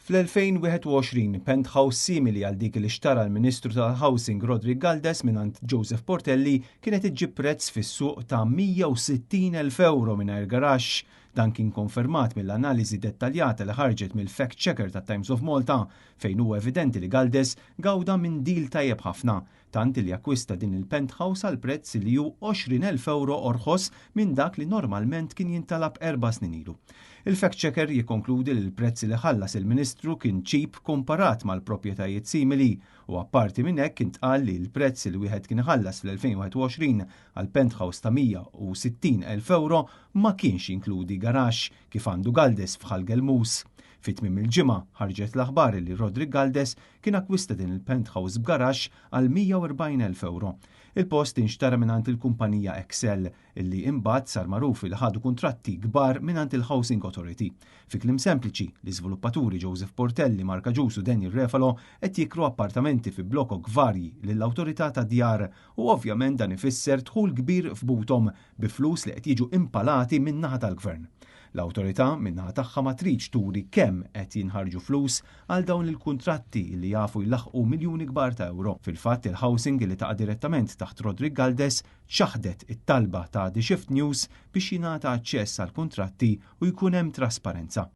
Fl-2021, penthouse simili għal dik li xtara l-Ministru tal-Housing Roderick Galdes mingħand Joseph Portelli kienet iġġib prezz fis-suq ta' 160,000 euro mingħajr garaxx. Dan kien konfermat mill-analiżi dettaljata li ħarġet mill-fact checker ta' Times of Malta, fejn huwa evidenti li Galdes gawda minn deal tajjeb ħafna, tant li akkwista din il-penthouse għal prezz li hu 20,000 euro orħos minn dak li normalment kien jintalab 4 snin ilu. Il-fact checker jikkonkludi li l-prezz li ħallas il-Ministru kien cheap komparat mal-proprjetajiet simili u apparti minn hekk intqal li l-prezz li wieħed kien ħallas fl-2021 għal penthouse ta' 160,000 euro ma kienx jinkludi garaxx kif għandu Galdes f'Ħal Gelmus. Fi tmiem il-ġimgħa ħarġet l-aħbar li Roderick Galdes kien akkwista din il-penthouse b'garaxx għal 140,000 euro. Il-post inxtara mingħand il-kumpanija Excel, illi imbagħad sar magħruf li ħadu kuntratti kbar mingħand il-Housing Authority. Fi kliem sempliċi, l-iżviluppaturi Joseph Portelli, Mark Agius u Daniel Refalo qed jikru appartamenti fi blokok varji lill-awtorità tad-djar u ovvjament dan ifisser dħul kbir f'buthom bi flus li qed jiġu impalati min-naħa tal-gvern. L-awtorità min-naħa tagħha ma tridx turi kemm qed jinħarġu flus għal dawn il-kuntratti li jafu jlaħqu miljuni kbar ta' euro. Fil-fatt, il-Housing, li taqa' direttament taħt Roderick Galdes, ċaħdet it-talba ta' The Shift News biex jingħata aċċess għal kuntratti u jkun hemm trasparenza.